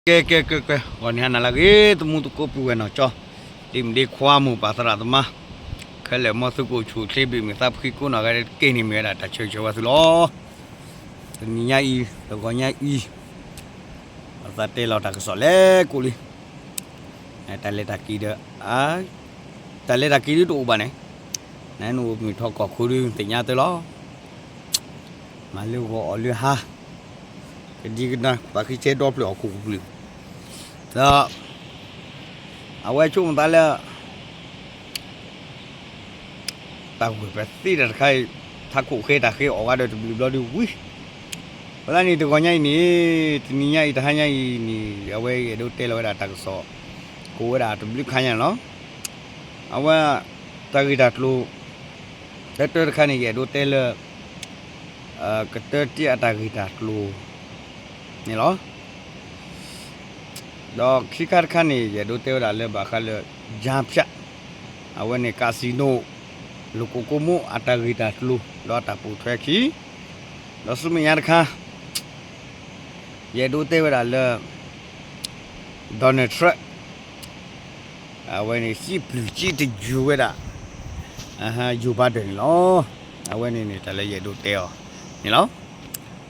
ကဲ ကဲ ကဲ ကဲ ဂီၤန့ၣ်ဟါနၤလၢအဂ့ၤ သမူသကိးပုၢ်ဝဲၢ်နီၢ်ကၠီ ဒ့မုၣ်ဒ့ခွါမိၢ်ပၢ်သရၣ်သမါ ခဲလၢာ်မ်သုကအိၣ်ဆူၣ်အိၣ်ချ့ ဘၣ်မုာ်သးဖှံကိးနီၢ်ဂၤဒဲးတက့ၢ်န့ၣ် မ့ၢ်ဝဲဒၣ်တၢ်ဆၢဂ့ၤဆၢဝါသုလီၤ. တနံၤညါအံၤ တဂီၤညါအံၤ ပသးတဲလီၤတၢ်ကစီၣ်လဲၤကိးလံ တၢ်လဲၤတၢ်က့ၤဒီး တၢ်လဲၤတၢ်က့ၤဒ်တအိၣ်ဘၣ်န့ၣ် နအိၣ်မုာ်ထီၣ်ကီၢ်ခိၣ်ဒုးသ့ၣ်ညါတၢ်လီၤ. မၤလၢဂီၤအီၣ်လၢဟါ ကဒံကဒါ ပှၤဃံဆဲဒီဖျၢၣ်ဟီၣ်ခိၣ်ကပျုၢ် ဒီး အဝဲဆိကမိၣ်သးလၢ တၢ်ဂ့ၢ်ပသ့တၢ်တခါအံၤ ထးခိၣ်ဃဲတၢ်ဃဲအီၣ်ဂၤဒီးတဘျုးဘျီဒုးဝံၤ ဝဲဒၣ်န့ၣ် တဂီၤညါအံၤန့ၣ် တနံၤညါအံၤ တဟါညါအံၤန့ၣ် အဝဲယအဲၣ်ဒိးတဲလီၤဝဲဒၣ်တၢ်ကစီၣ် ကိးဝဲဒၣ်တဘျုးခါညါန့ၣ်လီၤ. အဝဲ တၢ်ဂ့ၢ်တၢ်ကျိၤ တၢတၢတခါန့ၣ် ယအဲၣ်ဒိးတဲလၢ ကတၢတံၢ်အတၢ်ဂ့ၢ်တၢ်ကျိၤန့ၣ်လီၤ. ဒီးခံခါတခါန့ၣ် ယအဲၣ်ဒိးတဲဝဲဒၣ်လၢဘၣ်ဃးလၢ ယါဖၠး အဝဲန့ၣ် casino လူၢ်ကိၢ်ကိၢ်မိၣ်အတၢ်ဂ့ၢ်တၢ်ကျိၤ ဒီးတၢ်ပိာ်ထွဲခံ ဒီးဆူမဲာ်ညါတခါ ယအဲၣ်ဒိးတဲဝဲဒၣ်လၢ Donald Trump အဝဲန့ၣ် စံးဘျုးစံးတယုာ်ဝဲဒၣ် Joe Biden န့ၣ်လီၤ. အဝဲန့ၣ်န့ၣ် တၢ်လၢယအဲၣ်ဒိးတဲအီၤန့ၣ်လီၤ.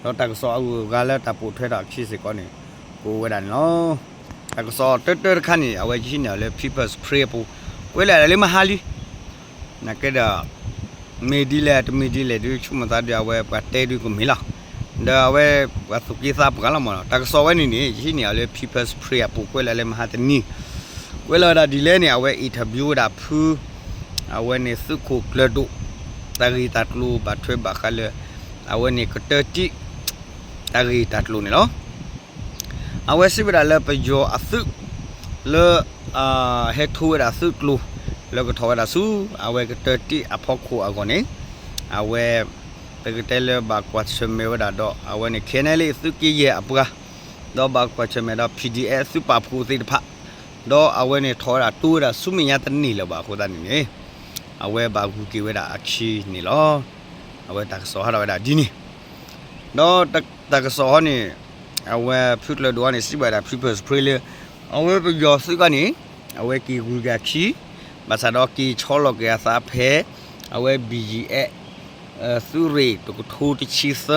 ဒီးတၢ်ကစီၣ်အဂုၤအဂၤလၢတၢ်ပိာ်ထွဲထီၣ်အခံစ့ၢ်ကီးန့ၣ် ကအိၣ်ဝဲဒၣ်န့ၣ်လီၤ. တၢ်ကစီၣ်တၢတၢတခါန့ၣ် အဝဲယဟံးန့ၢ်အီၤလၢ People's Spring အပူၤ ကွဲးလၢဒၣ်လၢမဟါလံ နာ်က့ဒီး မ့ၢ်ဒ်လဲၣ်တမ့ၢ်ဒ်လဲၣ်ဒုး ဆိကမိၣ်သးဒုး အဝဲပှၤတဲဒုးကမ့ၢ်လီၤ. ဒီးအဝဲ ပှၤသူၣ်က့သးပှၢ်လီၤမး တၢ်ကစီၣ်ဝဲန့ၣ်န့ၣ် ယဟံးန့ၢ်အီၤလၢ People's Spring အပူၤ ကွဲးလၢလၢမဟါတနံၤ ကွဲးလၢဒၣ်ဒ်လဲၣ်န့ၣ် အဝဲ interview ဝဲဒၣ်ဖု အဝဲန့ၣ်သုးခိၣ်ကျၢၤဒိၣ် တၢ်ဂ့ၢ်တၢ်ကျိၤဘၣ်ထွဲဘၣ်ဃးလၢ အဝဲန့ၣ်ကတၢတံၢ် တၢ်ဂ့ၢ်တၢ်ကျိၤန့ၣ်လီၤ. အဝဲစံးဝဲဒၣ်လၢပယီၤအသုး လၢ ဟဲထူဝဲဒၣ်သုးကျိၤ လၢကထီၣ်ဝဲဒၣ်ဆူ အဝဲကတၢတံၢ်အဖီခိၣ်အဂီၢ်န့ၣ် အဝဲ ပကတဲလၢဘၣ်ကွၢ်ဆၢၣ်မဲာ်ဝဲဒၣ်ဒီး အဝဲန့ၣ် ခဲနဲလံ သုးက့ယဲၢ်အပှၤ ဒီးဘၣ်ကွၢ်ဆၢၣ်မဲာ်ဒီး PDF သုးပာ်ဖှိၣ်သ့ၣ်တဖၣ် ဒီးအဝဲန့ၣ်ထီၣ်ဝဲဒၣ်တူၢ်ဝဲဒၣ်ဆူမဲာ်ညါတန့ၢ်လၢၤဘၣ်အဃိသတးန့ၣ်န့ၣ် အဝဲဘၣ်ဂုၤက့ၤဝဲဒၣ်အခံန့ၣ်လီၤ. အဝဲတၢ်ကစီၣ်ဟးထီၣ်ဝဲဒၣ်ဒ်န့ၣ် ဒီးတၢ်ကစီၣ်ဟီန့ၣ် အဝဲဖုကျၢၤဒိၣ်ဟီန့ၣ် စံးဘၣ်ဒၣ် People's Spring လၢ အဝဲပယီၤသုးကီၢ်န့ၣ် အဝဲက့ၤဂုၤက့ၤအခံ ဘၣ်ဆၣ်ဒီးက့ၤဆီလီၤက့ၤအသးဖဲ အဝဲ ဘံယံအဲၣ် သုးရ့ၣ်တကထိတဆံသၢ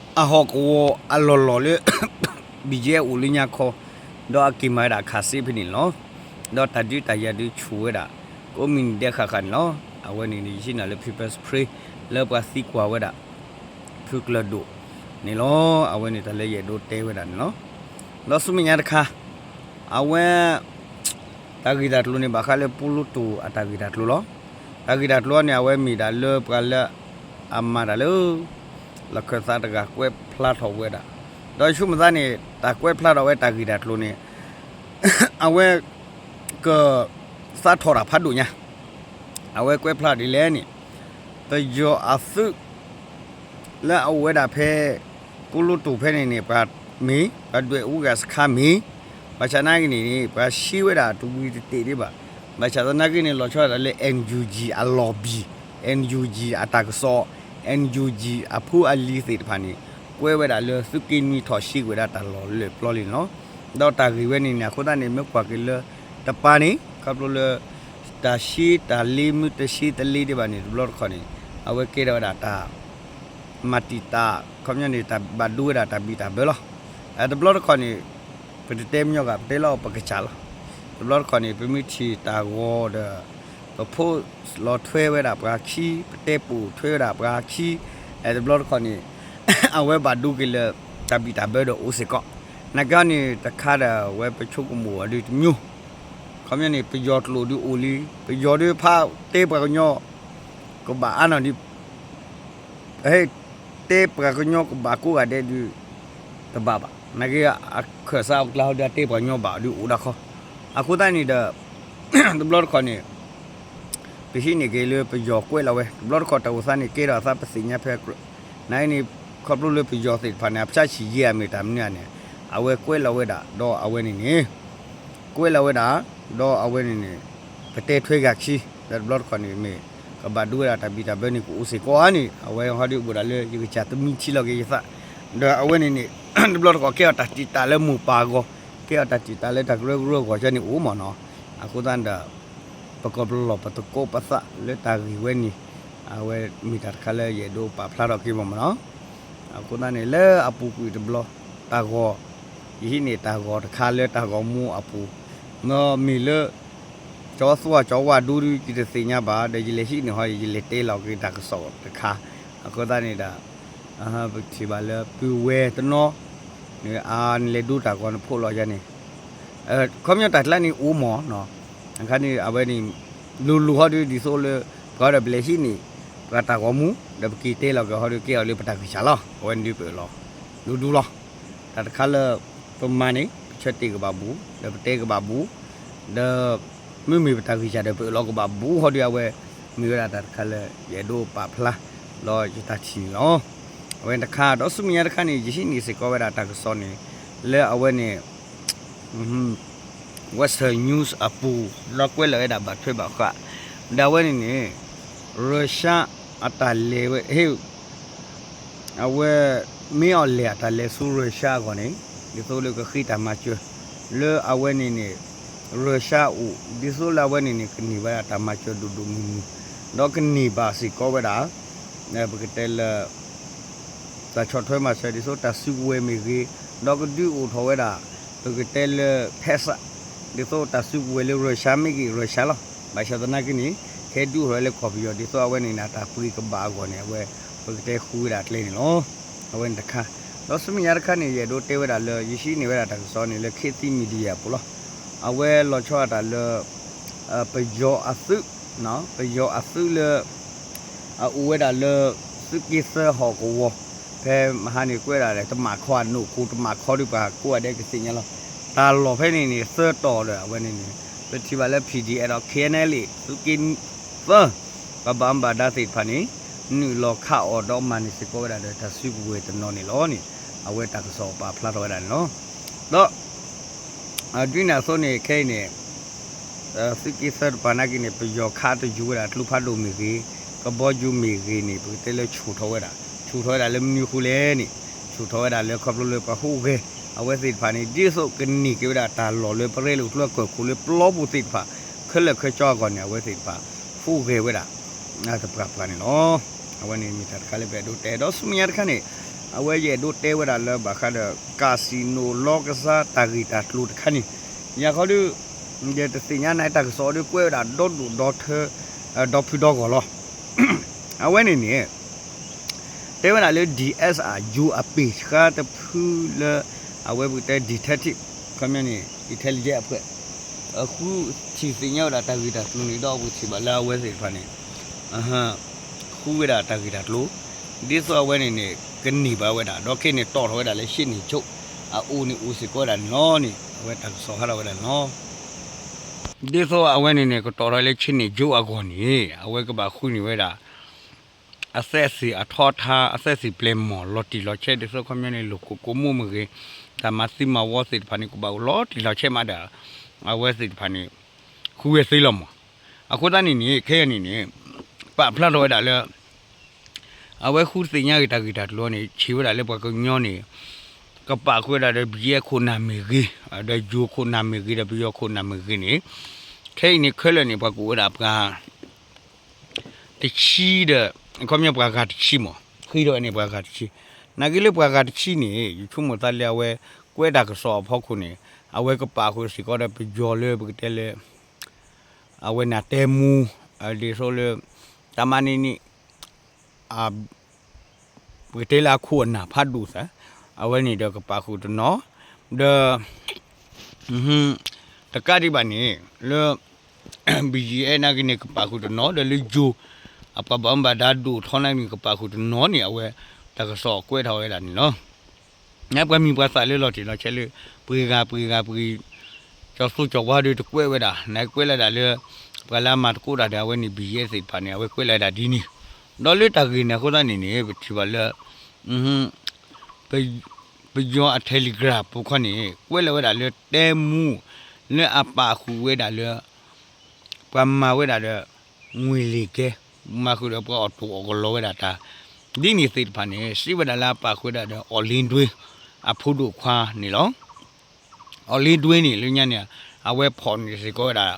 အဟီၣ်ကဝီၤအလီၢ်လီၢ်လၢ ဘံယံအဲၣ်အိၣ်လၢညါခီ ဒီးအက့ၤမၤဝဲဒၣ်ခးစ့ဖဲန့ၣ်လီၤ. ဒီးတၢ်ဒုးတၢ်ယၤဒုးဆူၣ်ဝဲဒၣ် ကိးမုၢ်နံၤဒဲးဃၣ်ဃၣ်န့ၣ်လီၤ. အဝဲန့ၣ်န့ၣ် ယဟံးန့ၢ်လၢ People's Spring လၢပှၤသံကွၢ်ဝဲဒၣ် ဖုကျၢၤဒိၣ်န့ၣ်လီၤ. အဝဲန့ၣ်တၢ်လၢယအဲၣ်ဒိးတဲဝဲဒၣ်န့ၣ်လီၤ. ဒီးဆူမဲာ်ညါတခါ အဝဲ တၢ်ဂ့ၢ်တၢ်ကျိၤန့ၣ် ဘၣ်ဃးလၢပူလိတိၢ်အတၢ်ဂ့ၢ်တၢ်ကျိၤလီၤ. တၢ်ဂ့ၢ်တၢ်ကျိၤန့ၣ် အဝဲမ့ၢ်ဒၣ်လၢပှၤလၢ အမၤတၢ်လၢ လီၢ်ခၢၣ်သးတဂၤကွဲးဖျါထီၣ်ဝဲဒၣ် ဒီးဆိကမိၣ်သးန့ၣ် တၢ်ကွဲးဖျါထီၣ်ဝဲတၢ်ဂ့ၢ်တၢ်ကျိၤန့ၣ် အဝဲ က သးထီၣ်တၢ်ဖးဒိၣ်ညါ အဝဲကွဲးဖျါဒ်လဲၣ်န့ၣ် ပယီၤအသုး လၢအအိၣ်ဝဲဒၣ်ဖဲ ပူလိတိၢ်ဖဲန့ၣ်န့ၣ် ပှၤမ့ၢ် ပှၤဒွဲၣ်အူဂၤစခါမ့ၢ် ဘၣ်ဆၣ်သနာ်က့န့ၣ်န့ၣ် ပှၤဆှံဝဲဒၣ်တဝံၤတတဲာ်ဒံးဘၣ်. ဘၣ်ဆၣ်သနာ်က့န့ၣ် လီၤဆီဒၣ်တၢ်လၢ NUG အလီၢ်ဘံၣ် NUG အတၢ်ကစီၣ် NUG အဖိအလံၤသ့ၣ်တဖၣ်န့ၣ် ကွဲးဝဲဒၣ်လၢသုးက့နွံထီၣ်ဆှံကွံာ်ဝဲဒၣ်တၢ်လီၢ်လၢပျီလံန့ၣ်လီၤ. ဒီးတၢ်ဂ့ၢ်ဝဲန့ၣ်န့ၣ် အဃိသတးန့ၣ် မ့ၢ်ကွၢ်က့ၤလၢတပၤန့ၣ် ခီဖျိလၢ တၢ်ဆှံတၢ်လ့မ့ၢ်တဆှံတလ့ဒံးဘၣ်န့ၣ် တဘျီတခီၣ်န့ၣ် အဝဲကဲထီၣ်ဝဲဒၣ်တၢ် မၤတံာ်တာ် ခီပညီန့ၣ် တၢ်ဘၣ်ဒိဝဲဒၣ်တၢ်ဘံၣ်တၢ်ဘၢလီၤ. တဘျီတခီၣ်န့ၣ် ပတတဲမညီဂၤ ပတဲလီၤပကစၢ်လီၤ. တဘျီတခီၣ်န့ၣ် ပမ့ၢ်ထံၣ်တၢ်ဂီၤဒီး ပဖိလီၤထွဲဝဲဒၣ်ပှၤခံ ပတဲပိာ်ထွဲဝဲဒၣ်ပှၤခံ တဘျီတခီၣ်န့ၣ် အဝဲဘၣ်ဒိက့ၤလၢ တၢ်ဘံၣ်တၢ်ဘၢဒီးအိၣ်စ့ၢ်ကီး နာ်က့န့ၣ် တခါဒီးအဝဲပဆိကမိၣ်အီၤဒုးတမျိုး ခီပညီန့ၣ် ပယီၤကျိာ်ဒုးအိၣ်လံ ပယီၤဒုးဖးတဲပှၤကညီ ကဘၣ်အါနီၢ်ဒုး ဟဲတဲပှၤကညီကဘၣ်ကိးဂၤဒဲးဒုး တဘၣ်ဘၣ်. နာ်က့ အခၢၣ်စးအကျါဟီဒုး အတဲပှၤကညီဘၣ်ဒုးအိၣ်ဒၣ်ခီ. အဃိသတးန့ၣ်ဒီး တဘျီတခီၣ်န့ၣ် ပဟံးန့ၢ်က့ၤလၢပယီၤကွဲးလီၤဝဲ တဘျီတခီၣ်တၢ်အိၣ်သးန့ၣ် ကဲထီၣ်အသးပသ့ၣ်ညါဖဲကြၢး နာ်က့န့ၣ် ခီဖျိလၢပယီၤသ့ၣ်တဖၣ်န့ၣ် အဖျါဆံၣ်ယဲၢ်အမ့ၢ်တၢ်မနုၤန့ၣ် အဝဲကွဲးလီၤဝဲဒၣ် ဒီးအဝဲန့ၣ်န့ၣ် ကွဲးလီၤဝဲဒၣ် ဒီးအဝဲန့ၣ်န့ၣ် ပတဲထွဲဂၤခံ ဒီးတဘျီတခီၣ်န့ၣ်မ့ၢ် ကဘၣ်ဒိဝဲဒၣ်တၢ်ဘံၣ်တၢ်ဘၢန့ၣ် ကအိၣ်စ့ၢ်ကီးဧါန့ၣ် အဝဲဟီဒုးအိၣ်ဒၣ်လၢယကစၢ်သမံထံလီၤက့ၤယသး ဒီးအဝဲန့ၣ်န့ၣ် တဘျီတခီၣ်ကဲအီၤတၢ်တံာ်တာ်လၢမိၢ်ပၢ်အဂီၢ်, ကဲအီၤတၢ်တံာ်တာ်လၢတၢ်ကရၢကရိအဂီၢ်ကဲန့ၣ်အိၣ်မးနီၤ. အဃိသတးဒီး ပကပလီၢ်ပသကိးပသးလၢတၢ်ဂ့ၢ်ဝဲန့ၣ် အဝဲမ့ၢ်တၢ်တခါလၢယအဲၣ်ဒိးပာ်ဖျါထီၣ်က့ၤမးမးနီၤ. အဃိသတးန့ၣ် လၢအပူၤကွံာ်တဘျီ တၢ်ဂီၤ ယဟံးန့ၢ်တၢ်ဂီၤတခါလၢတၢ်ဂီၤမူအပူၤ, မ့ၢ်လၢ ကၠီသွၣ်ကၠီဝါဒူဒု ယတသ့ၣ်ညါဘၣ် ဒီးယလဲၤဟံးန့ၢ်ဟီ ယလဲၤတဲလီၤက့ၤတၢ်ကစီၣ်တခါ, အဃိသတးန့ၣ်ဒီး ပထံၣ်ဘၣ်လၢပုၢ်ဝဲၢ်တနီၤ နအါနလဲၤဒိတၢ်ဂီၤနဖှိၣ်လီၤယၤန့ၣ်, ခီပညီတၢ်ကျါန့ၣ်အိၣ်မးနီၤ, အခါန့ၣ် အဝဲန့ၣ် လိၤလိၤဟီဒု ဒ်သိးလၢ ပှၤဒီးပလဲၤဟံးန့ၢ် ပှၤတၢ်ဂီၤမူ ဒီးပက့ၤတဲလီၤက့ၤဟီဒု ကဲအီၤလၢပတၢ်ဂံၢ်စၢ်လီၤ, အဝဲန့ၣ်ဒုပအၢၣ်လီၤ ဒူဒူလီၤ. တၢ်တခါလၢ ပမၤန့ၣ် ပဆၢတဲာ်ကဘၣ်ဘူး ဒီးပတဲကဘၣ်ဘူး ဒီး မ့မ့ၢ်ပတၢ်ဂံၢ်စၢ်ဒီးပအၢၣ်လီၤကဘၣ်ဘူးဟီဒု အဝဲ မ့ၢ်ဝဲဒၣ်တၢ်တခါလၢ ယအဲၣ်ဒိးပာ်ဖျါ လီၤယတၢ်ထံၣ်န့ၣ်လီၤ. အဝဲတခါ ဒီးဆူမဲာ်ညါတခါန့ၣ် ယဟံးန့ၢ်စ့ၢ်ကီးဝဲဒၣ်တၢ်ကစီၣ်န့ၣ် လၢအဝဲန့ၣ် Western News အပူၤ ဒီးကွဲးလီၤဝဲဒၣ်ဘၣ်ထွဲဘၣ်ဃး ဒီးအဝဲန့ၣ်န့ၣ် ရၢၤၡါအတၢ်လဲၤဝဲ ဟ့ၣ် အဝဲ မ့ၢ်အီၤလဲၤအတၢ်လဲၤဆူရၢၤၡါအဂီၢ်န့ၣ် ဒ်သိးလၢကဃ့တၢ်မၤစၢၤ လၢအဝဲန့ၣ်န့ၣ် ရၢၤၡါအိၣ် ဒ်သိးလၢအဝဲန့ၣ်န့ၣ် ကန့ၢ်ဘၣ်ဒၣ်တၢ်မၤစၢၤဒိၣ်ဒိၣ်မုၢ်မုၢ် ဒီးကန့ၢ်ဘၣ်စ့ၢ်ကီးဝဲဒၣ် ပကတဲလၢ တၢ်ဆီၣ်ထွဲမၤစၢၤ ဒ်သိးတၢ်စုကဝဲၤမ့ၢ်ဂ့ၤ ဒီးကဒုးအိၣ်ထီၣ်ဝဲဒၣ် ပကတဲလၢ ဖဲးစး ဒ်သိးတၢ်စုကဝဲၤလၢရၢၤၡါမ့ၢ်ဂ့ၤ ရၢၤၡါလီၤ. ဘၣ်ဆၣ်သနာ်က့န့ၣ် ခဲဒုးအိၣ်ထီၣ်ဝဲလၢကီၢ်ပယီၤ ဒ်သိးအဝဲန့ၣ်န့ၣ် အတၢ်ပှ့ၤကဘၣ်အဂီၢ်န့ၣ် အဝဲ ပကတဲဃုဝဲဒၣ်ကျဲန့ၣ်လီၤ. အဝဲန့ၣ်တခါ ဒီးဆူမဲာ်ညါတခါန့ၣ် ယအဲၣ်ဒိးတဲဝဲဒၣ်လၢ ယဟံးန့ၢ်ဝဲဒၣ်တၢ်ကစီၣ်န့ၣ်လၢ ခေတ်သစ် Media အပူၤလီၤ. အဝဲလီၤဆီအတၢ်လၢ ပယီၤအသုး ပယီၤအသုးလၢ အအိၣ်ဝဲဒၣ်လၢ သုးက့သၢဟီၣ်ကဝီၤ ဖဲမဟါန့ၣ်ကွဲးဒၣ်လဲၣ် တမၣ်ခီအနိၣ်ခိၣ် တမၣ်ခီဒုးပှၤကိးဂၤဒဲးကသ့ၣ်ညါလီၤ. တၢ်လီၢ်ဖဲန့ၣ်န့ၣ် သၢတီၤဒီးအဝဲန့ၣ်န့ၣ် ပထံၣ်ဘၣ်လၢ P D F ဒီး K N L A သုးက့သၢ ပှၤဘၣ်မူဘၣ်ဒါသ့ၣ်တဖၣ်န့ၣ် နုာ်လီၤခးအီၤဒီးမၤန့ၢ်စ့ၢ်ကီးဝဲဒၣ်ဒီးတၢ်စုကဝဲၤတနီၤန့ၣ်လီၤန့ၣ် အဝဲတၢ်ကစီၣ်ပာ်ဖျါထီၣ်ဝဲဒၣ်န့ၣ်လီၤ. ဒီး ဒ်န့ၣ်အသိးန့ၣ် ခဲအံၤန့ၣ် သုးက့သၢတပၤနာ်က့န့ၣ် ပယီၤခးတယုာ်ဝဲဒၣ်ကျိဖးဒိၣ်မ့ၢ်ဂ့ၤ ကဘီယူၤမ့ၢ်ဂ့ၤန့ၣ် ပကတဲလၢဆူၣ်ထီၣ်ဝဲဒၣ် ဆူၣ်ထီၣ်ဝဲဒၣ်လၢမနုၤအဃိလဲၣ်န့ၣ် ဆူၣ်ထီၣ်ဝဲဒၣ်လၢခီဖျိလၢပှၤဟူးဂဲၤ အဝဲသ့ၣ်တဖၣ်န့ၣ် ဒ်သိးကန့ၢ်က့ၤဝဲဒၣ်တၢ်လီၢ်လၢပရဲလိာ်ကျိအကၢၢ်ခိၣ်လၢပျီပူၤသ့ၣ်တဖၣ် ခဲလၢာ်ခဲဆ့အဂီၢ်န့ၣ် အဝဲသ့ၣ်တဖၣ် ဟူးဂဲၤဝဲဒၣ် တပှၤပှၤန့ၣ်လီၤ. အဝဲန့ၣ်မ့ၢ်တၢ်တခါလၢပအဲၣ်ဒိးတဲ ဒီးဆူမဲာ်ညါတခါန့ၣ် အဝဲယအဲၣ်ဒိးတဲဝဲဒၣ်လၢဘၣ်ဃးဒီး casino လီကစၢ်တၢ်ဂ့ၢ်တၢ်ကျိၤတခါန့ၣ် ယၤခီဒု ယတသ့ၣ်ညါနၤတၢ်ကစီၣ်ဒုးကွဲးဝဲဒၣ်ဒီဒူၣ်ဒီထၢ ဒီဖုဒီဂီၢ်လီၤ. အဝဲန့ၣ်န့ၣ် တဲဝဲဒၣ်လၢ D S အယိၤအပ့ၢ် ဆှါတဖုလၢ အဝဲပကတဲ detective ခီပညီန့ၣ် intelligence အဖွဲ့ ဃုထံၣ်သ့ၣ်ညါဝဲဒၣ်တၢ်ဂ့ၢ်တၢ်ကျိၤန့ၣ် ဒီးပထံၣ်ဘၣ်လၢအဝဲသ့ၣ်တဖၣ်န့ၣ် ဃုဝဲဒၣ်တၢ်ဂ့ၢ်တၢ်ကျိၤ ဒ်သိးအဝဲန့ၣ်န့ၣ် ကန့ၢ်ဘၣ်ဝဲဒၣ် ဒီးခဲအံၤန့ၣ်တီၣ်ထီၣ်ဝဲဒၣ်လၢ ရှေ့နေချုပ် အအိၣ်န့ၣ်အိၣ်စ့ၢ်ကီးဝဲဒၣ်န့ၣ်လီၤန့ၣ် အဝဲတၢ်ကစီၣ်ဟးထီၣ်ဝဲဒၣ်န့ၣ်လီၤ. ဒ်သိးအဝဲန့ၣ်န့ၣ် ကတီၣ်ထီၣ်လၢ ရှေ့နေချုပ် အဂီၢ်န့ၣ် အဝဲကဘၣ်ဃုန့ၢ်ဝဲဒၣ် အသက်သေအထောက်အထား အသက်သေပျဲၢ်မီၢ် လီၤတံၢ်လီၤဆဲး ဒ်သိးခီပညီန့ၣ် လိာ်ခိၣ်ကိးမူမ့ၢ်ဂ့ၤ တၢ်မၤသံမၤဝီသ့ၣ်တဖၣ်န့ၣ် ကဘၣ်အိၣ်လီၤတံၢ်လီၤဆဲးမးဒီး အဝဲသ့ၣ်တဖၣ်န့ၣ် ဃုဝဲသ့လီၤမး. အဃိသတးန့ၣ်န့ၣ် ခဲအံၤန့ၣ်န့ၣ် ပာ်ဖျါထီၣ်ဝဲဒၣ်လၢ အဝဲဃုသ့ၣ်ညါက့ၤတၢ်ဂ့ၢ်တၢ်ကျိၤန့ၣ် ထံၣ်ဝဲဒၣ်လၢပှၤကညီန့ၣ် ကပာ်ဃုာ်ဝဲဒၣ်ဒီး ဘံယဲခိၣ်နၢ်မ့ၢ်ဂ့ၤ, ဒီးယိၤခိၣ်နၢ်မ့ၢ်ဂ့ၤဒီးပယီၤခိၣ်နၢ်မ့ၢ်ဂ့ၤန့ၣ် ခဲအံၤန့ၣ်ခဲလၢာ်န့ၣ် ပှၤကအိၣ်ဝဲဒၣ်ပှၤ တဆံဒီး ခီပညီပှၤဂၤတဆံမး, ဃ့ထီၣ်ဝဲန့ၣ်ပှၤဂၤတဆံ, နာ်က့လၢပှၤဂၤတဆံန့ၣ် ယဆိကမိၣ်သးလၢအဝဲ ကွဲးတၢ်ကစီၣ်အဖီခိၣ်န့ၣ် အဝဲကပာ်ဃုာ်စ့ၢ်ကီးဒီးပယီၤလၢပကတဲလၢ အဝဲန့ၣ်တဲမူ ဒ်သိးလၢ တၢ်မၤန့ၢ်န့ၣ် ပကတဲလၢအခိၣ်အနၢ်ဖးဒိၣ်သး, အဝဲန့ၣ်ဒီးကပာ်ဃုာ်တနီၤ, ဒီး တကးဒံးဘၣ်န့ၣ် လၢ ဘံယဲနာ်က့န့ၣ် ကပာ်ဃုာ်တနီၤ, ဒီးလၢယိၤ အပှၤဘၣ်မူဘၣ်ဒါဒိၣ်ထီနာ်က့န့ၣ် ကပာ်ဃုာ်တနီၤန့ၣ် အဝဲတၢ်ကစီၣ်ကွဲးထီၣ်ဝဲဒၣ်န့ၣ်လီၤ. ပှၤမံၤပှၤသၣ်လၢလီၤတံၢ်လီၤဆဲးလၢ ပှ့ၤဂၤပှ့ၤဂၤပှ့ၤ ကၠီၤသူကၠီၤဝါဒီးတကွဲးဝဲဒၣ်, နကွဲးလၢဒၣ်လၢ ပှၤလၢအမၤသကိးတၢ်ဒီးအဝဲန့ၣ် ဘံယဲသ့ၣ်တဖၣ်န့ၣ် အဝဲကွဲးလၢဒၣ်ဒ်န့ၣ်, ဒီးလၢတၢ်ဂ့ၢ်န့ၣ်အဃိသတးန့ၣ်န့ၣ် ပထံၣ်ဘၣ်လၢ ပယီၤအ Telegram ပူၤခီန့ၣ် ကွဲးလၢဝဲဒၣ်လၢတဲမူ လၢအပာ်ဃုာ်ဝဲဒၣ်လၢ ပှၤမၤဝဲဒၣ်ဒီး ငွေလိမ်ကဲ, မၤဃုာ်ဒီးပှၤအီၣ်တိၢ်အီၣ်ကလီဝဲဒၣ်တၢ် ဒ်န့ၣ်သ့ၣ်တဖၣ်န့ၣ် စံးဝဲဒၣ်လၢအပာ်ဃုာ်ဝဲဒၣ်ဒီး အောင်လင်းဒွေး, အဖိဒိၣ်ခွါန့ၣ်လီၤ. အီၣ်လ့ဒွ့န့ၣ် လၢညါန့ၣ် အဝဲဖီၣ်န့ၢ်စ့ၢ်ကီးဝဲဒၣ်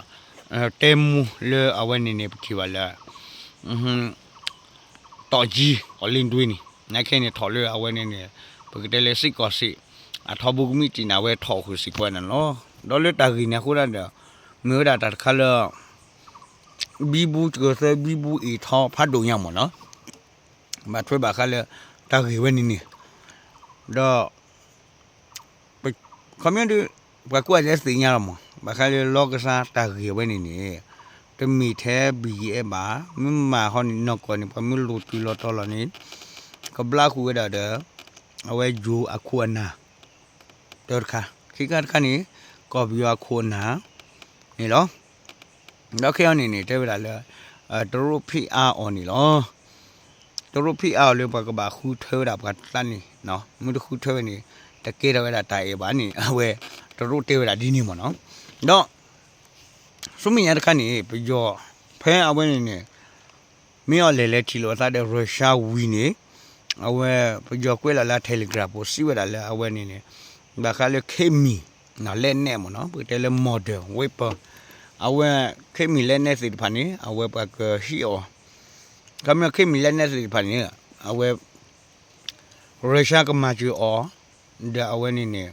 တဲမူလၢအဝဲန့ၣ်န့ၣ် ပထံၣ်ဘၣ်လၢ တီၣ်ကၠံ အီၣ်လ့ဒွ့န့ၣ် နခဲအံၤန့ၣ်ထီၣ်လၢအဝဲန့ၣ်န့ၣ် ပကတဲလၢစ့ၢ်ကီးစ့ၢ် အထီဘိကမံးတံာ်န့ၣ် အဝဲထီၣ်ဃုာ်စ့ၢ်ကီးဝဲန့ၣ်လီၤ. ဒီးလၢတၢ်ဂ့ၢ်န့ၣ်အဃိသတးဒီး မ့ၢ်ဝဲဒၣ်တၢ်တခါလၢ ဘံဘူကၢၤသၢ ဘံဘူအ့ၣ်ထီဖးဒိၣ်ညါမ့ၢ်နီၤ, ဘၣ်ထွဲဘၣ်ဃးလၢ တၢ်ဂ့ၢ်ဝဲန့ၣ်န့ၣ်, ဒီး ခီပညီဒီး ပှၤကွၢ်လၢသ့ၣ်ညါလီၤမး ဘၣ်ဃးလၢလီကစၢ်တၢ်ဂ့ၢ်ဝဲန့ၣ်န့ၣ် တမ့ၢ်ထဲဘံၣ်ယဲဘၣ်, မ့ၢ်မၤဟီန့ၣ် နီၢ်ကီၢ်န့ၣ် ပှၤမ့ၢ်လိၣ်တုၤလီၤတီၤလီၤန့ၣ် ကဘျါဃုာ်ဝဲဒၣ်ဒီး အဝဲယိၤအခိၣ်အနၢ် တၢတခါ, ခံခါတခါန့ၣ် ကီၢ်ပယီၤအခိၣ်အနၢ်န့ၣ်လီၤ. ဒီးခဲအံၤန့ၣ်န့ၣ် တဲဝဲဒၣ်လၢ တရူးဖံးအါအီၤန့ၣ်လီၤ. တရူးဖံးအါအီၤလၢပှၤကဘၣ်ဃုထၢဝဲဒၣ်ပှၤကျါန့ၣ်, မ့ၢ်တဃုထၢဝဲန့ၣ် တကဲထီၣ်ဝဲဒၣ်တၢ်အဲၣ်ဘၣ်န့ၣ် အဝဲ တရူးတဲဝဲဒၣ်ဒ်န့ၣ်မ့ၢ်နီၤ. ဒီး ဆူမဲာ်ညါတခါန့ၣ် ပယီၤ ဖဲအဝဲန့ၣ်န့ၣ် မ့ၢ်အီၤလဲၣ်လဲၤထံၣ်လိာ်အသးဒီး Russia ဝံၤန့ၣ် အဝဲ ပယီၤကွဲးလီၤလၢ Telegram ပူၤစံးဝဲဒၣ်လၢအဝဲန့ၣ်န့ၣ် ဘၣ်ဃးလၢ ခေတ်မီ လက်နက်မ့ၢ်နီၤ ပကတဲလၢ modern weapon အဝဲ ခေတ်မီ လက်နက် သ့ၣ်တဖၣ်န့ၣ် အဝဲပှၤကဟံးအီၤ, ခီပညီ ခေတ်မီ လက်နက် သ့ၣ်တဖၣ်န့ၣ် အဝဲ Russia ကမၤစၢၤအီၤ ဒီးအဝဲန့ၣ်န့ၣ်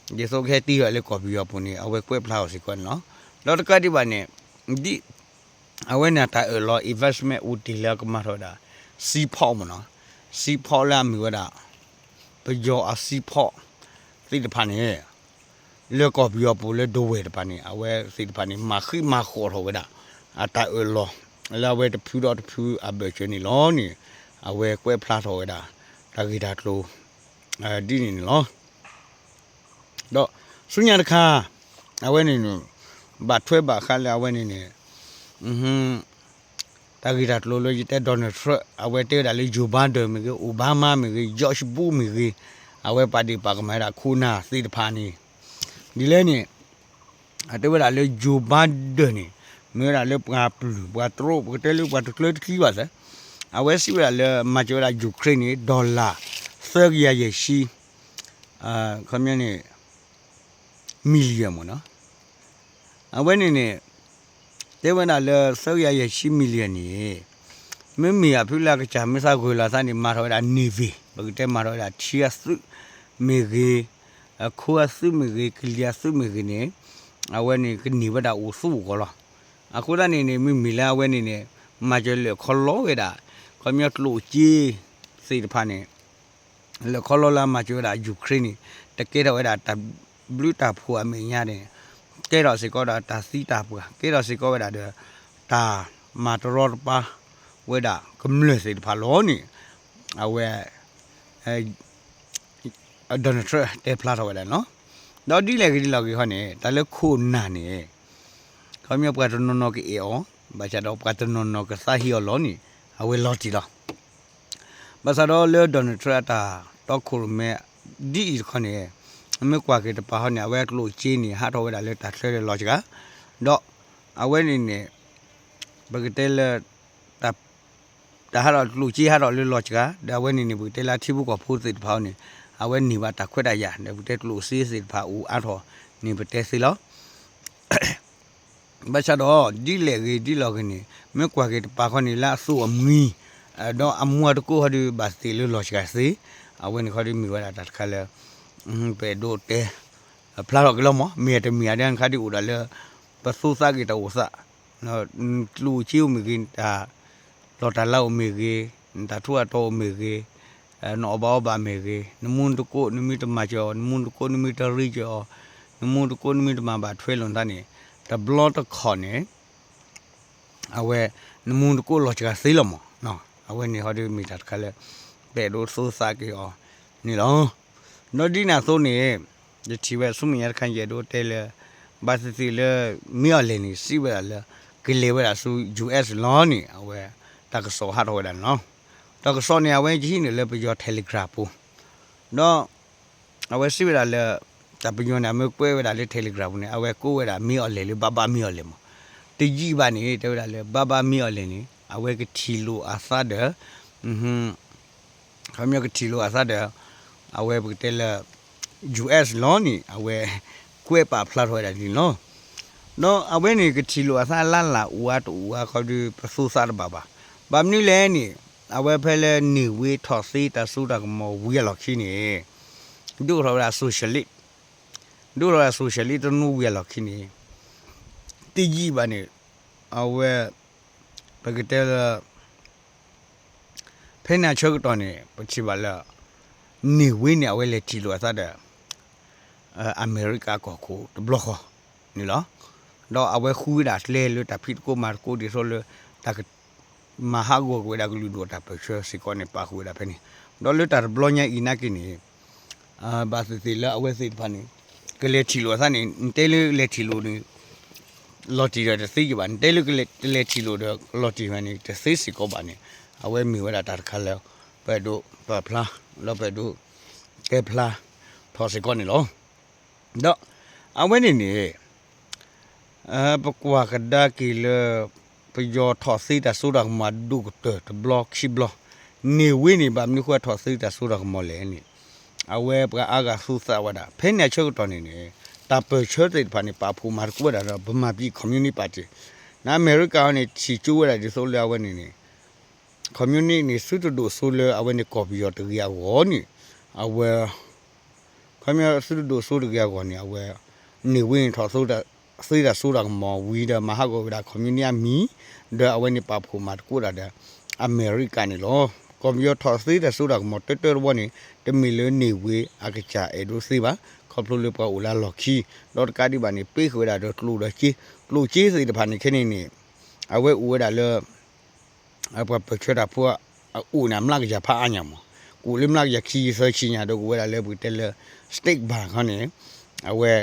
ဒ်သိးကဟဲတ့ၢ်အီၤလၢကီၢ်ပယီၤပူၤန့ၣ် အဝဲကွဲးဖျါအီၤစ့ၢ်ကီးန့ၣ်လီၤ. ဒီးတကးဒံးဘၣ်န့ၣ် ဒ် အဝဲန့ၣ်တၢ်အၢၣ်လီၤ investment အိၣ်တ့ၢ်လၢအကမၤထီၣ်ဝဲဒၣ် seaport မ့ၢ်နီၤ, seaport လၢအမ့ၢ်ဝဲဒၣ် ပယီၤအ seaport သ့ၣ်တဖၣ်န့ၣ် လၢကီၢ်ပယီၤပူၤလၢဒဝဲၢ်တဖၣ်န့ၣ် အဝဲသ့ၣ်တဖၣ်န့ၣ် မၤဃံးမၤဃီထီၣ်ဝဲဒၣ် အတၢ်အၢၣ်လီၤ လၢအဝဲတဖုဒီးတဖုအဘၢၣ်စၢၤန့ၣ်လီၤန့ၣ် အဝဲကွဲးဖျါထီၣ်ဝဲဒၣ် တၢ်ဂ့ၢ်တၢ်ကျိၤ ဒ်န့ၣ်န့ၣ်လီၤ. ဒီးဆူညါတခါ အဝဲန့ၣ်န့ၣ် ဘၣ်ထွဲဘၣ်ဃးလၢအဝဲန့ၣ်န့ၣ် တၢ်ဂ့ၢ်တၢ်ကျိၤလၢယတဲ Donald Trump အဝဲတဲဝဲဒၣ်လၢ Joe Biden မ့ၢ်ဂ့ၤ, Obama မ့ၢ်ဂ့ၤ, George Bush မ့ၢ်ဂ့ၤ, အဝဲပာ်ဒ့ၣ်ပာ်ကမၣ်ဝဲဒၣ်ခိၣ်နၢ်သ့ၣ်တဖၣ်န့ၣ် ဒ်လဲၣ်န့ၣ် အတဲဝဲဒၣ်လၢ Joe Biden န့ၣ် မ့ၢ်ဝဲဒၣ်လၢပှၤပျုၢ်ပှၤတရူး ပကတဲလၢပှၤတကျၢတကျံဘၣ်သၢ, အဝဲစံးဝဲဒၣ်လၢမၤစၢၤဝဲဒၣ် Ukraine န့ၣ် dollar သၢကယၤယဲၢ်ဆံ ခီပညီန့ၣ် million မ့ၢ်နီၤ. အဝဲန့ၣ်န့ၣ် တဲဝဲဒၣ်လၢသၢကယၤယဲၢ်ဆံ million န့ၣ် မ့မ့ၢ်အဖုလၢအကစၢ်မ့ၢ်သးဂၢၢ်လီၤသးန့ၣ် မၤထီၣ်ဝဲဒၣ် navy ပကတဲမၤထီၣ်ဝဲဒၣ်ထံအသုးမ့ၢ်ဂ့ၤ, ခိအသုးမ့ၢ်ဂ့ၤ, ကလံၤအသုးမ့ၢ်ဂ့ၤန့ၣ် အဝဲန့ၣ်ကန့ၢ်ဝဲဒၣ်အိၣ်သူအဂီၢ်လီၤ. အဃိသတးန့ၣ်န့ၣ် မ့မ့ၢ်လၢအဝဲန့ၣ်န့ၣ် မၤစၢၤလဲၤခီလီၤဝဲဒၣ် ခီပညီကျိၣ်စ့သ့ၣ်တဖၣ်န့ၣ် လဲၤခီလီၤလၢအမၤစၢၤဝဲဒၣ် Ukraine န့ၣ် တကဲထီၣ်ဝဲဒၣ်တၢ်ဘျုးတၢ်ဖှိၣ်အမဲာ်ညါန့ၣ် ကဲထီၣ်စ့ၢ်ကီးဒီးတၢ်သံတၢ်ပှၢ် ကဲထီၣ်စ့ၢ်ကီးဝဲဒၣ်ဒီး တၢ်မၤတရီတပါဝဲဒၣ်ကမျၢၢ်သ့ၣ်တဖၣ်လီၤန့ၣ် အဝဲ Donald Trump တဲဖျါထီၣ်ဝဲဒၣ်န့ၣ်လီၤ. ဒီးဒ်လဲၣ်ဂ့ၤဒ်လဲၣ်ဂ့ၤဟီန့ၣ် တၢ်လၢခိၣ်နၢ်န့ၣ် ခီပညီပှၤတနီၤနီၤကအဲၣ်အီၤ ဘၣ်ဆၣ်ဒီးပှၤတနီၤနီၤကသးဟ့အီၤလီၤန့ၣ် အဝဲလီၤတံၢ်လီၤ. ဘၣ်ဆၣ်ဒီးလၢ Donald Trump အတၢ်တီခိၣ်ရိၣ်မဲ ဒ်အံၤတခီန့ၣ် မ့ၢ်ကွၢ်က့ၤတပၤဟီန့ၣ် အဝဲအကျိၣ်စ့န့ၣ် ဟးထီၣ်ဝဲဒၣ်လၢတၢ်ချၢဒီးလီၤစှၤ ဒီးအဝဲန့ၣ်န့ၣ် ပကတဲလၢ တၢ်ဟးထီၣ်ကျိၣ်စ့ဟးထီၣ်လၢလီၤစှၤ ဒီးအဝဲန့ၣ်န့ၣ် ပကတဲလၢထံဖိကီၢ်ဖိသ့ၣ်တဖၣ်အံၤန့ၣ် အဝဲန့ၢ်ဘၣ်တၢ်ခွဲးတၢ်ယာ် ဒီးပကတဲကျိၣ်စ့သ့ၣ်တဖၣ်အိၣ်အါထီၣ်န့ၣ် ပတဲသ့လီၤ. ဘၣ်ဆၣ်ဒီး ဒ်လဲၣ်ဂ့ၤဒ်လဲၣ်ဂ့ၤန့ၣ် မ့ၢ်ကွၢ်က့ၤတပၤခီန့ၣ် လၢအသိအမှံ ဒီးအမူအတကိးဟီဒီး ဘၣ်သ့ၣ်လၢလီၤစှၤသ့, အဝဲန့ၣ်ခီဒီးမ့ၢ်ဝဲဒၣ်တၢ်တခါလၢ ပအဲၣ်ဒိးတဲ ဖျါထီၣ်က့ၤလီၤမး မ့ၢ်တမ့ၢ်ဧါဒ်ခါဒ်အိၣ်ဒၣ်လၢ ပသူသးက့ၤတၢ်အိၣ်သး ကျိၣ်စ့အိၣ်မ့ၢ်ဂ့ၤ တၢ်လီၢ်တၢ်လၤအိၣ်မ့ၢ်ဂ့ၤ, တၢ်ထူးတၢ်တီၤအိၣ်မ့ၢ်ဂ့ၤ, နအီၣ်ဘၣ်အီဘၣ်မ့ၢ်ဂ့ၤ, နမူနတကိးနမ့ၢ်တမၤစၢၤအီၤ, နမူနတကိးနမ့ၢ်တရံစၢၤအီၤ, နမူနတကိးနမ့ၢ်တမၤဘၣ်ထွဲလိာ်နသးန့ၣ် တဘျီတခီၣ်န့ၣ် အဝဲ နမူနတကိးလီၤစှၤသ့လီၤမး, အဝဲန့ၣ်ဟီဒီးမ့ၢ်တၢ်တခါလၢ ပအဲၣ်ဒိးသူသးက့ၤအီၤန့ၣ်လီၤ. ဒီးဒ်န့ၣ်အသိးန့ၣ် ယထံၣ်ဝဲဆူမဲာ်ညါတခါ ယအဲၣ်ဒိးတဲလၢ ဘၣ်သ့ၣ်သ့ၣ်လၢ မ့ၢ်အီၤလဲၣ်န့ၣ် စံးဝဲဒၣ်လၢ ကလဲၤဝဲဒၣ်ဆူ US လီၤန့ၣ် အဝဲ တၢ်ကစီၣ်ဟးထီၣ်ဝဲဒၣ်န့ၣ်လီၤ. တၢ်ကစီၣ်န့ၣ် အဝဲကဟံးန့ၢ်လၢပယီၤ Telegram ပူၤ ဒီး အဝဲစံးဝဲဒၣ်လၢ တၢ်ပယီၤန့ၣ် အမ့ၢ်ကွဲးဝဲဒၣ်လၢ Telegram ပူၤန့ၣ် အဝဲကိးဝဲဒၣ်မ့ၢ်အီၤလဲၣ်လၢ ဘၣ်ဘၣ်မ့ၢ်အီၤလဲၣ်မး, တယံာ်ဘၣ်န့ၣ် တဲဝဲဒၣ်လၢ ဘၣ်ဘၣ်မ့ၢ်အီၤလဲၣ်န့ၣ် အဝဲကထံၣ်လိာ်အသးဒီး ခီပညီကထံၣ်လိာ်အသးဒီး အဝဲပကတဲလၢ US လီၤန့ၣ် အဝဲ ကွဲးပာ်ဖျါထီၣ်ဝဲဒၣ်န့ၣ်လီၤ. ဒီးအဝဲန့ၣ်ကထံၣ်လိာ်အသးလၢ်လၢ်အိၣ်အါတအိၣ်အါခီဒီး ပသူသးတဘၣ်ဘၣ်. ဘၣ်မနုၤလဲၣ်န့ၣ် အဝဲဖဲလၢန့ၢ်ဝ့ထီၣ်သ့တၢ်စိတၢ်ကမီၤဝံၤအလီၢ်ခံန့ၣ် ဒိၣ်ထီၣ်ဝဲဒၣ် socialist ဒိၣ်ထီၣ်ဝဲဒၣ် socialist တနူဝံၤအလီၢ်ခံန့ၣ် တယံာ်ဘၣ်န့ၣ် အဝဲ ပကတဲလၢ ဖဲန့ၣ်အဆၢကတီၢ်န့ၣ် ပထံၣ်ဘၣ်လၢ န့ၢ်ဝ့န့ၣ် အဝဲလဲၤထံၣ်လိာ်အသးဒီး အမဲရကၤကီၢ်ခိၣ်တဘျီဃီန့ၣ်လီၤ. ဒီးအဝဲဃုဝဲဒၣ်ကျဲလၢတၢ်ဖံးသကိးမၤသကိးဒ်သိးလၢ တၢ်က မၤဟးဂီၤကွံာ်ဝဲဒၣ်ကလုာ်ဒူၣ်တၢ်ပၢၢ်ဆၢစ့ၢ်ကီးန့ၣ် ပာ်ဃုာ်ဝဲဒၣ်ဖဲန့ၣ်. ဒီးလၢတၢ်တဘျီညါအံၤနာ်က့န့ၣ် ဘၣ်သ့ၣ်သ့ၣ်လၢအဝဲသ့ၣ်တဖၣ်န့ၣ် ကလဲၤထံၣ်လိာ်အသးန့ၣ် နတဲလၢလဲၤထံၣ်လိာ်န့ၣ် လီၤတံၢ်ဒီးတသ့က့ၤဘၣ်, နတဲလၢကလဲၤ တလဲၤထံၣ်လိာ်ဒီးလီၤတံၢ်ဝဲန့ၣ် တသ့စ့ၢ်ကီးဘၣ်န့ၣ် အဝဲမ့ၢ်ဝဲဒၣ်တၢ်တခါလၢ ပအဲၣ်ဒိးပာ်ဖျါ ဒီးပအဲၣ်ဒိး တဲဖျါထီၣ်စ့ၢ်ကီးန့ၣ်လီၤ. ဒီးအဝဲန့ၣ်န့ၣ် ပကွၢ်ကဒါက့ၤလၢ ပယီၤထီၣ်သ့တၢ်စိတၢ်ကမီၤဒိၣ်ကတၢၢ်တဘျီခံဘျီ, န့ၢ်ဝ့န့ၣ် ဘၣ်မနုၤဃိထီၣ်သ့တၢ်စိတၢ်ကမီၤလဲၣ်န့ၣ် အဝဲပှၤအါဂၤသူသးဝဲဒၣ် ဖဲန့ၣ်အဆၢကတီၢ်န့ၣ်န့ၣ် တၢ်ပၢၢ်ဆၢသ့ၣ်တဖၣ်န့ၣ် ပာ်ဖှိၣ်မၤသကိးဝဲဒၣ်ဒီး ဗမာပြည် Communist Party န့ၣ် အမဲရကၤအံၤန့ၣ် ထံၣ်ကၠိဝဲဒၣ်ဒ်သိးလၢအဝဲန့ၣ်န့ၣ် communist န့ၣ် သုတဒိၣ်စိလၢအဝဲန့ၣ်ကီၢ်ပယီၤတဂ့ၤအဂီၢ်န့ၣ် အဝဲ ခီပညီသုတဒိၣ်စိတဂ့ၤအဂီၢ်န့ၣ် အဝဲ န့ၢ်ဝ့န့ၣ်ထီၣ်သ့တၢ်စိတၢ်ကမီၤဝံၤဒီးမၤဟးဂီၤဝဲဒၣ် communist အမံၤ ဒီးအဝဲန့ၣ်ပာ်ဖှိၣ်မၤသကိးတၢ်ဒီး အမဲရကၤန့ၣ်လီၤ. ကီၢ်ပယီၤထီၣ်သ့တၢ်စိတၢ်ကမီၤတၢတၢတဝီန့ၣ် တမ့ၢ်လၢန့ၢ်ဝ့အကစၢ်အဲၣ်ဒိးသ့ဘၣ် ခီဖျိလၢပှၤအိၣ်လၢလီၢ်ခံ ဒီးတကးဒံးဘၣ်န့ၣ် ပ့ဃုာ်ဝဲဒၣ်ဒီးကျိၣ်ဒီးစ့ ကျိၣ်စ့သ့ၣ်တဖၣ်န့ၣ်ခဲန့ၣ်န့ၣ် အဝဲအိၣ်ဝဲဒၣ်လၢ ပှၤပၢၢ်ဆၢတၢ်ဖိ အအိၣ်န့ၣ် အမျးကယၤဖးအါညါမး, ကအိၣ်လၢမျးကယၤခံဆံသၢဆံညါဒီးကအိၣ်ဝဲဒၣ်လၢပကတဲလၢ state bank ခီန့ၣ် အဝဲ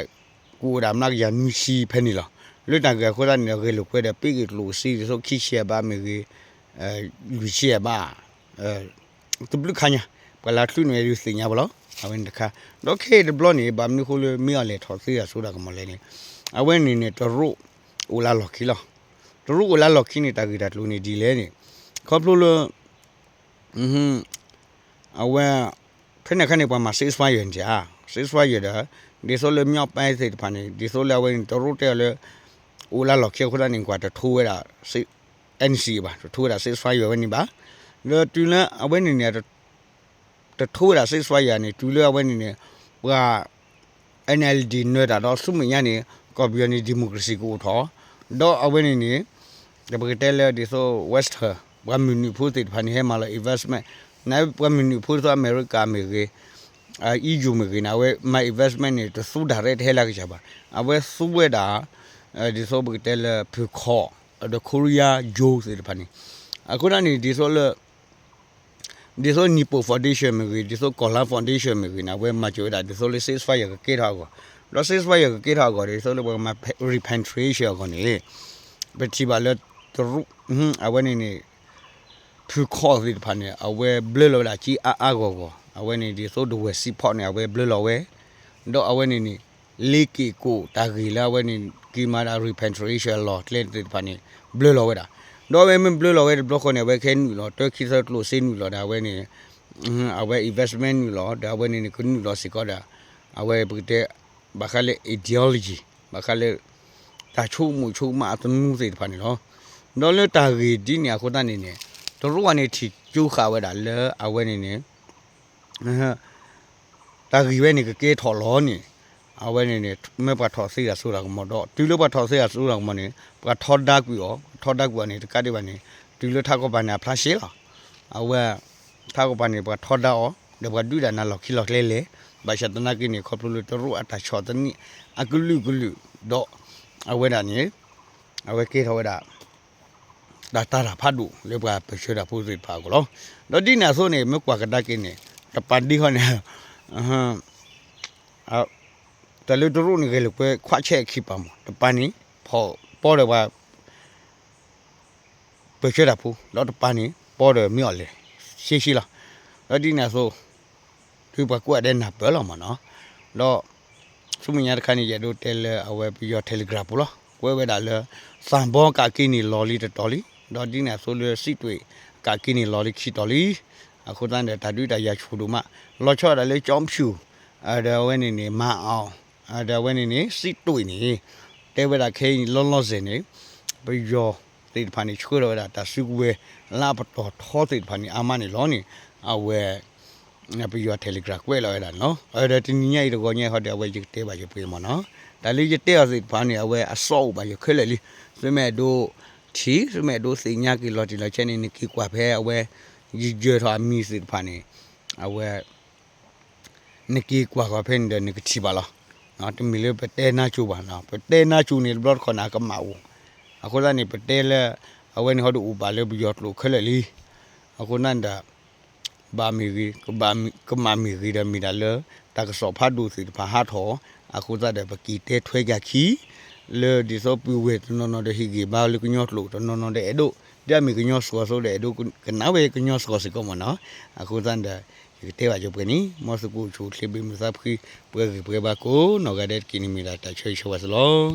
ကအိၣ်ဝဲဒၣ်မျးကယၤနွံဆံဖဲန့ၣ်လီၤ. လၢတၢ်ဂ့ၢ်အဃိသတးန့ၣ်ဒီး ဂဲၤလိာ်ကွဲဒီး ပ့ဂ့ၢ်ကျိၣ်စ့ဒ်သိးခံဆံယဲၢ်ဘးမ့ၢ်ဂ့ၤ လွံၢ်ဆံယဲၢ်ဘး တဘျုးခါညါ ပှၤလၢချုးန့ၣ်ဒုးသ့ၣ်ညါဘၣ်လီၤ. အဝဲန့ၣ်တခါ ဒီးခဲအံၤတဘျီန့ၣ် ဘၣ်မနုၤဃိလၢမ့ၢ်အီၤလဲၤထီၣ်သ့တၢ်စိတၢ်ကမီၤလဲၣ်န့ၣ် အဝဲန့ၣ်န့ၣ် တရူးအိၣ်လၢလီၢ်ခံလီၤ. တရူးအိၣ်လၢလီၢ်ခံန့ၣ် တၢ်ဂ့ၢ်တၢ်ကျိၤန့ၣ်ဒ်လဲၣ်န့ၣ် ခီဖျိလၢ အဝဲ ဖဲန့ၣ်အခါန့ၣ် ပှၤမၤ ceasefire န့ၣ်ဧါ, ceasefire ဒီး ဒ်သိးလၢ မြောက်ပိုင်း သ့ၣ်တဖၣ်န့ၣ် ဒ်သိးလၢအဝဲန့ၣ် တရူးတဲအီၤလၢ အိၣ်လၢလီၢ်ခံအဃိသတးန့ၣ် ကွၢ်တထိဝဲဒၣ် NCA ဘၣ်, တထိဝဲဒၣ် ceasefire ဝဲန့ၣ်ဘၣ်. ဒီးတုၤလၢအဝဲန့ၣ်န့ၣ် တထိဝဲဒၣ် ceasefire န့ၣ် တုၤလၢအဝဲန့ၣ်န့ၣ် ပှၤ NLD နၢၤတၢ်ဒီးဆူမဲာ်ညါန့ၣ် ကီၢ်ပယီၤန့ၣ် democracy ကအိၣ်ထီၣ်, ဒီးအဝဲန့ၣ်န့ၣ် ပကတဲလၢဒ်သိး Western ပှၤမုၢ်နုာ်ဖိသ့ၣ်တဖၣ်န့ၣ် ဟဲမၤလီၤ investment န့ၣ် ပှၤမုၢ်နုာ်ဖိဒ်သိးအမဲရကၤမ့ၢ်ဂ့ၤ EU မ့ၢ်ဂ့ၤန့ၣ် အဝဲမၤ investment န့ၣ် တသူ direct တဟဲလၢကစၢ်ဘၣ်. အဝဲသူဝဲဒၣ် ဒ်သိးပကတဲလၢ ဖုၣ်ခီၣ် ဒီး Korea Joe သ့ၣ်တဖၣ်န့ၣ် အဃိသတးန့ၣ် ဒ်သိးလၢ ဒ်သိး Nippon Foundation မ့ၢ်ဂ့ၤ, ဒ်သိး Korean Foundation မ့ၢ်ဂ့ၤန့ၣ် အဝဲမၤစၢၤဝဲဒၣ် ဒ်သိးလၢ ceasefire ကကဲထီၣ်အဂီၢ်, ဒီး ceasefire ကကဲထီၣ်အဂီၢ်ဒီး ဒ်သိးလၢပှၤမၤ repatriation အဂီၢ်န့ၣ် ပထံၣ်ဘၣ်လၢ တရူး အဝဲန့ၣ်န့ၣ် ဖုၣ်ခီၣ်သ့ၣ်တဖၣ်န့ၣ် အဝဲဘျၢလီၤဝဲဒၣ်က့အါအါဂီၢ်ဂီၢ်, အဝဲန့ၣ်ဒ်သိး ဒဝဲၢ်စံးဖီးန့ၣ် အဝဲဘျၢလီၤဝဲ, ဒီးအဝဲန့ၣ်န့ၣ် လ့က့ၣ်ကိၣ်တၢ်ဂ့ၢ်လၢအဝဲန့ၣ် က့ၤမၤဒၣ် repatriation အလီၢ်ကျဲသ့ၣ်တဖၣ်န့ၣ် ဘျၢလီၤဝဲဒၣ်, ဒီးအဝဲမ့ၢ်ဘျၢလီၤဝဲတဘျီဃီန့ၣ် အဝဲကဟဲနုာ်လီၤ တၢ်ခံသၢကျိၣ်စ့နုာ်လီၤဒီးအဝဲန့ၣ် အဝဲ investment နုာ်လီၤ ဒီးအဝဲန့ၣ်န့ၣ် ကနုာ်လီၤစ့ၢ်ကီးဒီး အဝဲပကတဲ ဘၣ်ဃးလၢ ideology ဘၣ်ဃးလၢ တၢ်ဆိကမိၣ်ဆိကမးအသနူသ့ၣ်တဖၣ်န့ၣ်လီၤ. ဒီးလၢတၢ်ဂ့ၢ်ဒ်န့ၣ်အဃိသတးန့ၣ်န့ၣ် တရူးအံၤန့ၣ်ထံၣ်ကၠိဃာ်ဝဲဒၣ်လၢအဝဲန့ၣ်န့ၣ် တၢ်ဂ့ၢ်ဝဲန့ၣ်ကကဲထီၣ်လီၤန့ၣ် အဝဲန့ၣ်န့ၣ် မ့ၢ်ပှၤထီၣ်သ့တၢ်စိတၢ်ကမီၤဒီး တုၤလၢပှၤထီၣ်သ့တၢ်စိတၢ်ကမီၤန့ၣ် ပှၤထီဒါကွံာ်အီၤ, ပှၤထီဒါကွံာ်အီၤန့ၣ် တကးဒံးဘၣ်န့ၣ် တုၤလၢထးကီၢ်ပၤန့ၣ် အဖျါရှဲလီၤ. အဝဲ ထးကီၢ်ပၤန့ၣ် ပှၤထီဒါအီၤ ဒီးပှၤဒုးဒၣ်နၤလီၢ်ခံလီၢ်ကျဲလဲၣ်. ဘၣ်ဆၣ်သနာ်က့န့ၣ် ခီဖျိလၢတရူးအတၢ်ဆီၣ်သနံး အကလုာ်ကလုာ် ဒီး အဝဲဒၣ်န့ၣ် အဝဲကဲထီၣ်ဝဲဒၣ် တၢ်တာ်တၢ်ဖးဒိၣ်လၢပှၤပၢၢ်ဆၢတၢ်ဖိသ့ၣ်တဖၣ်အဂီၢ်လီၤ. ဒီးဒ်န့ၣ်အသိးန့ၣ် မ့ၢ်ကွၢ်ကဒါက့ၤန့ၣ် တပၤဒ့ဟီန့ၣ် တၢ်လၢတရူးန့ၣ်ဂဲၤလိာ်ကွဲခွးဆဲးအခံပၤမး တပၤန့ၣ် ဖီၣ်ပီဒီးပှၤ ပၢၢ်ဆၢတၢ်ဖိ ဒီးတပၤန့ၣ် ပီဒီးမ့ၢ်အီၤလဲၣ် ရှဲရှဲလီၤ. ဒီးဒ်န့ၣ်အသိး သုပှၤကွၢ်ဒဲးနၢ်ပၢၢ်လီၤမးနီၤ. ဒီး ဆူမဲာ်ညါတခါန့ၣ် ယအဲၣ်ဒိးတဲလၢအဝဲပယီၤ Telegram ပူၤလီၤ. ကွဲးဝဲဒၣ်လၢ သၣ်ဘီကးက့ၤန့ၣ်လီၤလံတတီၤလံ. ဒီးဒ်န့ၣ်အသိးလၢ စံးတွ့ၣ် ကးက့ၤန့ၣ်လီၤလံခံတီၤလံ. အဃိသတးန့ၣ် တၢ်ဒုးတၢ်ယၤဆူၣ်ဒိၣ်မး လီၤဆီဒၣ်တၢ်လၢ ကၠီဖၠူၣ် ဒီးအဝဲန့ၣ်န့ၣ် မၤအီၤ, ဒီးအဝဲန့ၣ်န့ၣ် စံးတွ့ၣ်န့ၣ် တဲဝဲဒၣ်ခဲအံၤန့ၣ် လီၤလီၤဆဲးန့ၣ် ပယီၤသ့ၣ်တဖၣ်န့ၣ် ဆှၢထီၣ်ဝဲဒၣ်တၢ်စုကဝဲၤလၢအပတီၢ်ထီသ့ၣ်တဖၣ်န့ၣ် အါမးန့ၣ်လီၤန့ၣ် အဝဲ ပယီၤ Telegram ကွဲးလီၤဝဲဒၣ်န့ၣ်လီၤ. ဒီးတနံၤညါအံၤတဂီၤညါအံၤဟီဒီး အဝဲယကတဲဘၣ်ယပှဲၤမ့ၢ်နီၤ. တၢ်လၢယတဲအီၤသ့ၣ်တဖၣ်န့ၣ် အဝဲအစီအိၣ်ဘၣ်ယၤခဲလၢာ်လံ. သုမ့ၢ်အဲၣ်ဒိးထံၣ် သုမ့ၢ်အဲၣ်ဒိးသ့ၣ်ညါက့ၤလီၤတံၢ်လီၤဆဲးန့ၣ် နက့ၤကွၢ်ဖဲအဝဲ ယယၢၤထီၣ်အမံၤသ့ၣ်တဖၣ်န့ၣ် အဝဲ နက့ၤကွၢ်ဃီၤဖဲန့ၣ်ဒီး နကထံၣ်ဘၣ်လီၤ. တမ့ၢ်လၢပတဲနါစိၤဘၣ်, ပတဲနါစိၤန့ၣ် တဘျီတခီၣ်န့ၣ် အကမၣ်အိၣ်. အဃိသတးန့ၣ် ပတဲလၢ အဝဲန့ၣ်ဟီဒီးအိၣ်ဘၣ်လၢပယီၤကျိာ်ခဲလၢာ်လံ. အဃိသတးန့ၣ်ဒီး ဘၣ်မ့ၢ်ဂ့ၤ ကမၣ်မ့ၢ်ဂ့ၤဒီး မ့ၢ်ဒၣ်လၢ တၢ်ကစီၣ်ဖးဒိၣ်သ့ၣ်တဖၣ်ဟးထီၣ်, အဃိသတးဒီး ပက့ၤတဲထွဲယၤခံ လၢဒ်သိးပုၢ်ဝဲၢ်တနီၤနီၤဒီးဟ့ၣ်ဂံၢ်ဘါလၢကညီကျိာ်, တနီၤနီၤဒီးအဲၣ်ဒိး ဒ်အမ့ၢ်ကညီစှီၤစိဒီး အဲၣ်ဒိးကနၣ်ဝဲကညီစှီၤစ့ၢ်ကီးမ့ၢ်နီၤ. အဃိသတးဒီး ယကတဲဘၣ်ယပှဲၤန့ၣ် မ်သုကအိၣ်ဆူၣ်အိၣ်ချ့ဘၣ်မုာ်သးဖှံ ပှဲၤဂံၢ်ပှဲၤဘါကိးနီၢ်ဂၤဒဲးတက့ၢ်န့ၣ် မ့ၢ်ဒၣ်တၢ်ဆၢဂ့ၤဆၢဝါသုလီၤ.